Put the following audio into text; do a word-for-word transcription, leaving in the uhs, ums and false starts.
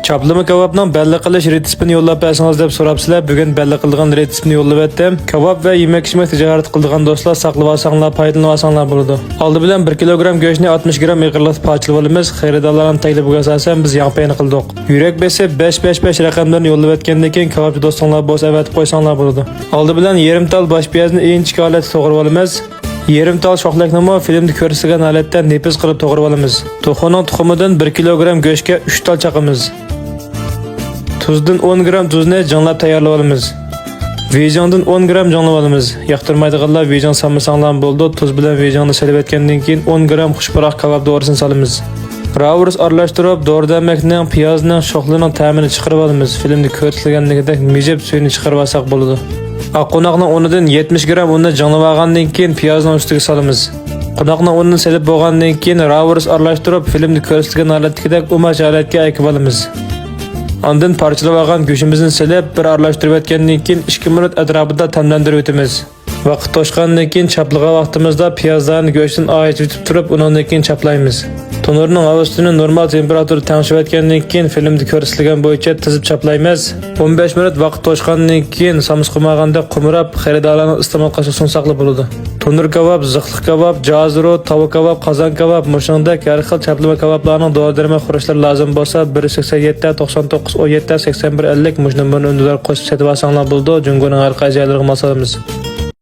چاپلىما كاۋاپنىڭ بەللى قىلىش رېتسېپىنى يوللاپ بەرسىڭىز دەپ سوراپسىلەر. بۈگۈن بەللى قىلىدىغان رېتسېپنى يوللىۋەتتىم. كاۋاپ ۋە يېمەك-ئىچمەك تىجارەت قىلىدىغان دوستلار ساقلىۋالساڭلار، پايدىلىنىۋالساڭلار بولىدۇ. ئالدى بىلەن بىر كىلوگرام گۆشنى ئاتمىش گرام ئېغىرلىقتا پارچىلىۋالىمىز. خېرىدارلارنىڭ تەكلىپىگە ئاساسەن بىز ياڭپەينى قىلدۇق. يۈرەك بېسىپ بەش بەش بەش رەقەملىرىنى يوللىۋەتكەندىن كېيىن كاۋاپچى دوستۇڭلار بولسا ئەۋەتىپ قويساڭلار بولىدۇ. ئالدى بىلەن يېرىم تال باش پىيازنى ئىنچىكە ھالەتتە توغرىۋالىمىز. يېرىم تال شوخلەكنىمۇ فىلىمدا كۆرسىتىلگەن ھالەتتە نېپىز قىلىپ توغرىۋالىمىز. توخۇنىڭ تۇخۇمىدىن بىر كىلوگرام گۆشكە ئۈچ تال چاقىمىز. تۇزدىن ئون گرام تۇزنى جىڭلاپ تەييارلىۋالىمىز. ۋېجىڭدىن ئون گرام جىڭلىۋالىمىز. ياقتۇرمايدىغانلار ۋېجىڭ سالمىساڭلارمۇ بولىدۇ. تۇز بىلەن ۋېجىڭنى سېلىۋەتكەندىن كېيىن ئون گرام خۇش پۇراق كاۋاپ دورىسىنى سالىمىز. راۋۇرۇس ئارىلاشتۇرۇپ، دورا دەرمەكنىڭ، پىيازنىڭ، شوخلىنىڭ تەمىنى چىقىرىۋالىمىز. فىلىمدا كۆرسىتىلگەندىكىدەك مىجىپ سۈيىنى چىقىرىۋالساق بولىدۇ. ئاق قوناقنىڭ ئۇنىدىن يەتمىش گرام ئۇننى جىڭلىۋالغاندىن كېيىن پىيازنىڭ ئۈستىگە سالىمىز. قوناقنىڭ ئۇنىنى سېلىپ بولغاندىن كېيىن راۋۇرۇس ئارىلاشتۇرۇپ، فىلىمدا كۆرسىتىلگەن ھالەتتىكىدەك ئۇماچ ھالەتكە ئەكىۋالىمىز. ئاندىن پارچىلىۋالغان گۆشىمىزنى سېلىپ، بىر ئارىلاشتۇرۇۋەتكەندىن كېيىن ئىككى مىنۇت ئەتراپىدا تەملەندۈرۈۋېتىمىز. ۋاقىت توشقاندىن كېيىن چاپلىغان ۋاقتىمىزدا پىيازلارنى گۆشتىن ئايرىۋېتىپ تۇرۇپ، ئۇنىڭدىن كېيىن چاپلايمىز. تونۇرنىڭ ھاۋىسىنى نورمال تېمپېراتۇرىدا تەڭشىۋەتكەندىن كېيىن فىلىمدا كۆرسىتىلگەن بويىچە تىزىپ چاپلايمىز. ئون بەش مىنۇت ۋاقىت توشقاندىن كېيىن سامسا قۇمارغاندەك قۇمراپ، خېرىدارلارنىڭ ئىستېمال قىلىشىغا سۇنساقلا بولىدۇ. تونۇر كاۋاپ، زىخلىق كاۋاپ، جازىرو، تاۋا كاۋاپ، قازان كاۋاپ، مۇشۇنىڭدەك ھەر خىل چاپلىما كاۋاپلارنىڭ دورا دەرمەك خۇرۇچلىرى لازىم بولسا، بىر يۈز سەكسەن يەتتە، توقسان توققۇز، ئون يەتتە، سەكسەن بىر، ئەللىك مۇشۇ نومۇرنى ئۈندىدار قوشۇپ سېتىۋالساڭلار بولىدۇ. جۇڭگونىڭ ھەر قايسى جايلىرىغا مال سالىمىز.